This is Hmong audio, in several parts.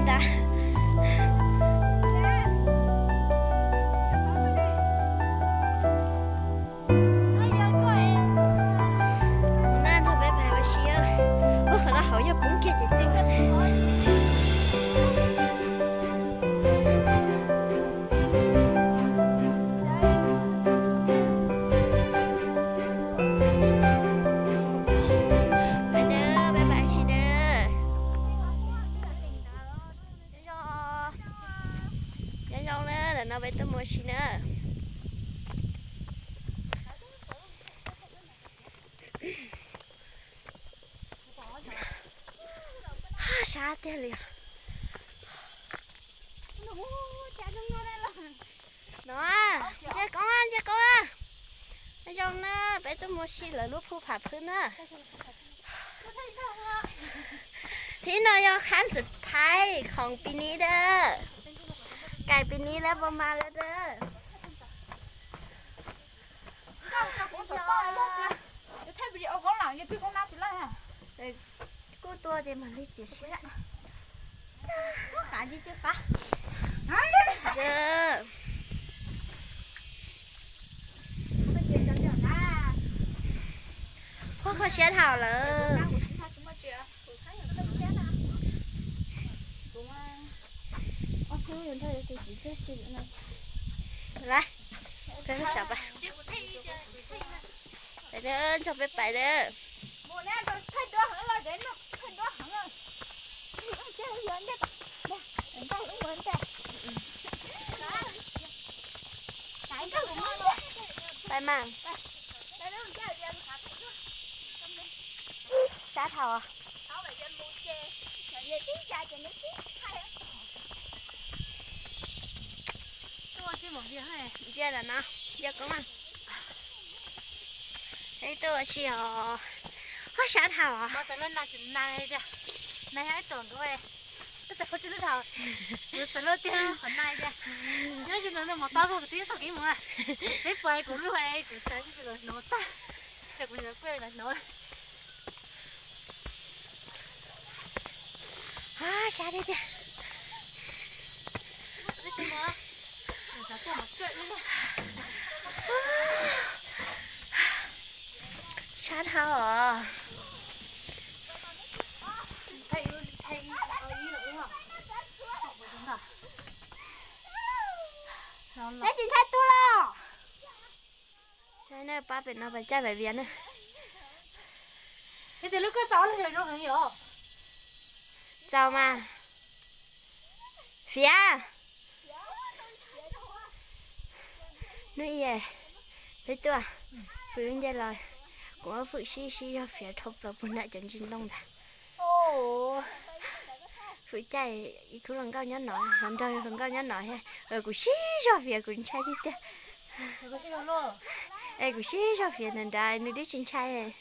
Ntag. Na nrog peb pais ua si, ua qhov no hauv yog poob kiag ces twb. Peb na, peb pais ua si na. Nyob zoo na, ntawm no peb tuaj mus ua si na. Sab tiag li. No, ntsia koob, ntsia koob. Nyob zoo na, peb tuaj mus ua si lawv lub phu pham phwb na. Thib no yog khab xub thaib khoom pis nis dawb. Kais pis nis lawm puas mas lawm dawb. Kuj tua ces mam li txiav siab. Kho kho siab thaum lawm. Lawm, peb sawv pais. Peb nrog peb pais lawm. Pais mas. Sab thaum. Ntsia ntawm no, ntsia koob. Peb tuaj ua si os. Huab sab thaum os. Nai ib tsoom nruab, twb txawm qhov tsis lub dhau, kuv txawm lub tiag qhov nai tiag. Nyob zoo no mos tau kuv twb txoj kev mus na. Peb pais kuv lub kuv txawm hnov tag, kuv nyuam qhuav hnov. Sab tiag tiag. Sab dhau os. Neb tsis ntshai tuag los? Saib na, pab pem no pais caij pais vias na. Txaus mas. Fiav. Hnub ib peb tuaj, fwm nce los, kuv muab fwm sib sib zog fiav dhau plaws puag nram cov ntsis ntoo ntag. Fwm caij ib khub hluas nkauj nyob no, hluas nraug hluas nkauj nyob no thiab, kuv sib zog fiav kuv ntshai tiag tiag. Es kuv sib zog fiav nram nrad nws twb tsis ntshai.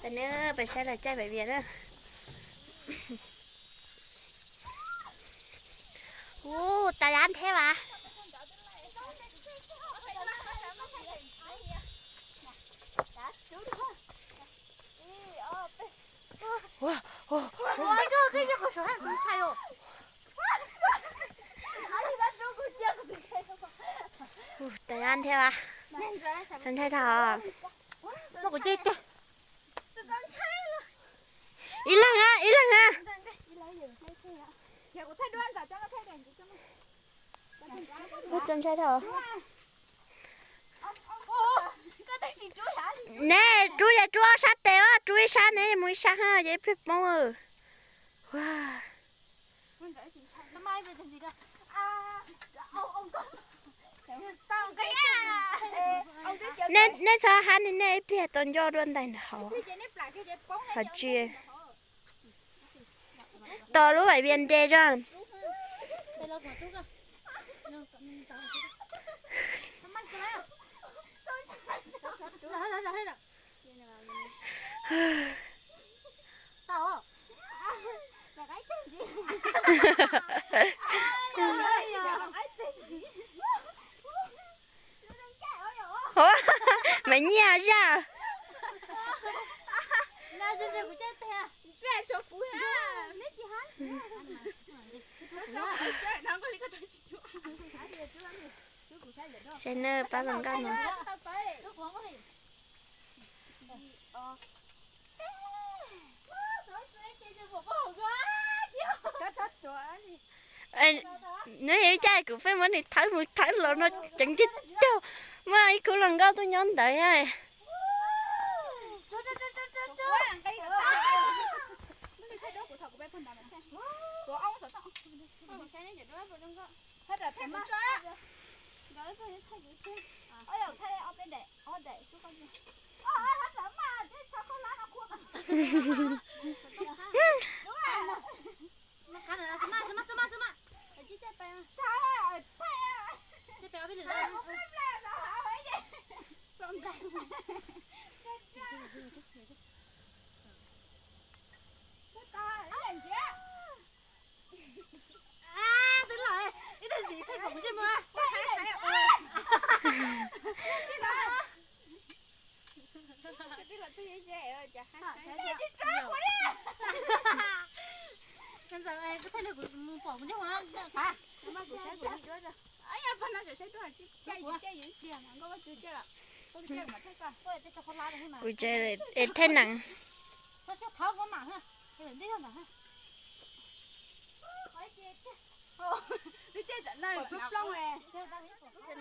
Peb neb pais saib lawv caij pais vias na. Ub, tas yab ntheb mas. Ub, tas yab ntheb mas. Txaus ntshai dhau. Ib leeg a, ib leeg a. Ub, txaus ntshai dhau. Neb rub ces rub ob sab tes, rub ib sab neb mus ib sab, ces ib pliag poob. Neb txhob hab li, neb ib pliag tau nco dua ntais ntawm hauv. Hos tsis, tos lub pais vias nres zog. Mas nyiaj zaj. Saib na, pab hluas nkauj no. Nws yog ib caj kuv pheej muab nws thawb mus thawb los no ceev tib tug. Muaj ib khub hluas nkauj tuaj nyob ntawd. Kuv tsev es thaij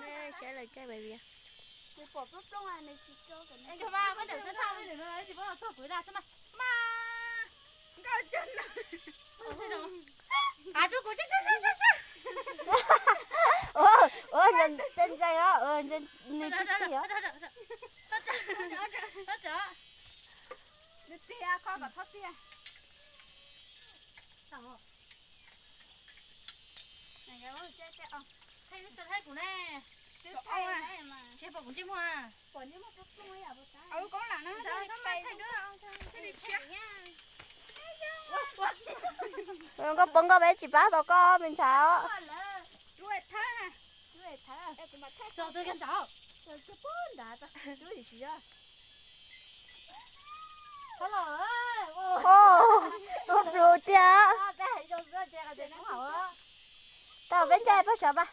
nees. Saib lawv caij baby. Ua ntse ntse os, nws tsis txiv os. Koj poob koj peb tsis pab tau koj me ntxhais os. Ua plus tiag. Tau peb ncaij pab sawv pab.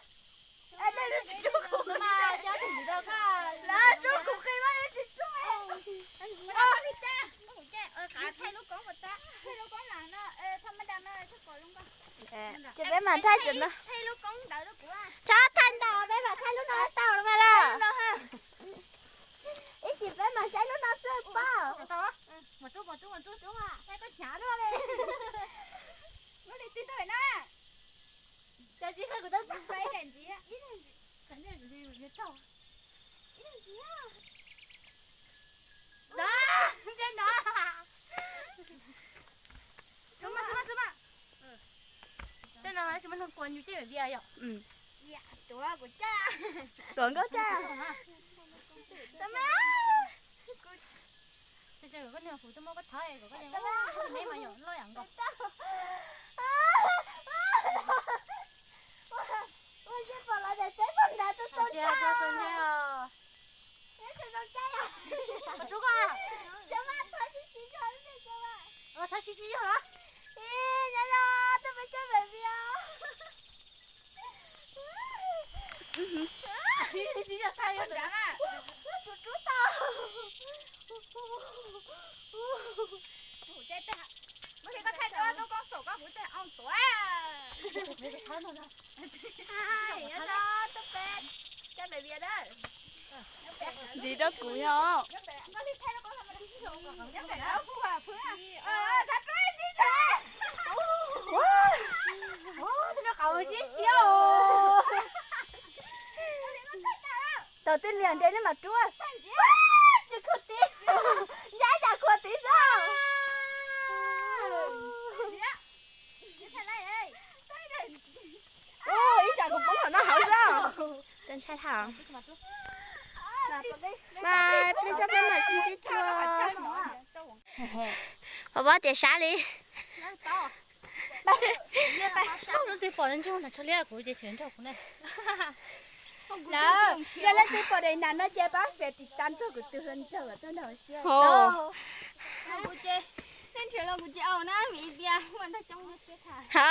Ces peb mam thaij tsam no. Txhob thaij ntau, peb mam thaij lub no tau los mas lawm. Ib chim peb mam saib lub no xwb pab. Tej no tsis muaj neeg kua nws cem via yom. Tuav nkauj caj. Koj niag kuv tuaj muab koj thawb kom koj neb mas yom loj yam nkaus. Thawb sib sib yog los. Ntxiv rau kuv yog. Tau twb liag nte nej mam rub. Tsis khuv tid. Ncaib cas khuv tid xwb. Ib tsam kuv poob hauv no hauv xwb. Tsis ntshai thaum. Mas peb txoj peb mam sib ntsib dua. Pom pob tias sab li. Lub twg pom ntsej muag no tso liab kuv ces tseem nrog kuv ne. Yog leej twg pom daim nam no ces pab fias tiv tas nrog kuv tus hluas nraug tuaj nrog siab. Nrhiav los kuv tsis au na, vim tias muaj ntau coob. Ha,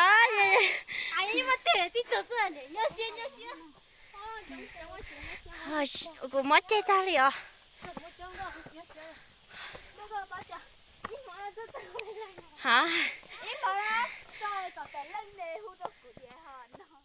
kuv mob ceg tag li os. Ha, kom leej ne hu rau kuv tias ho no.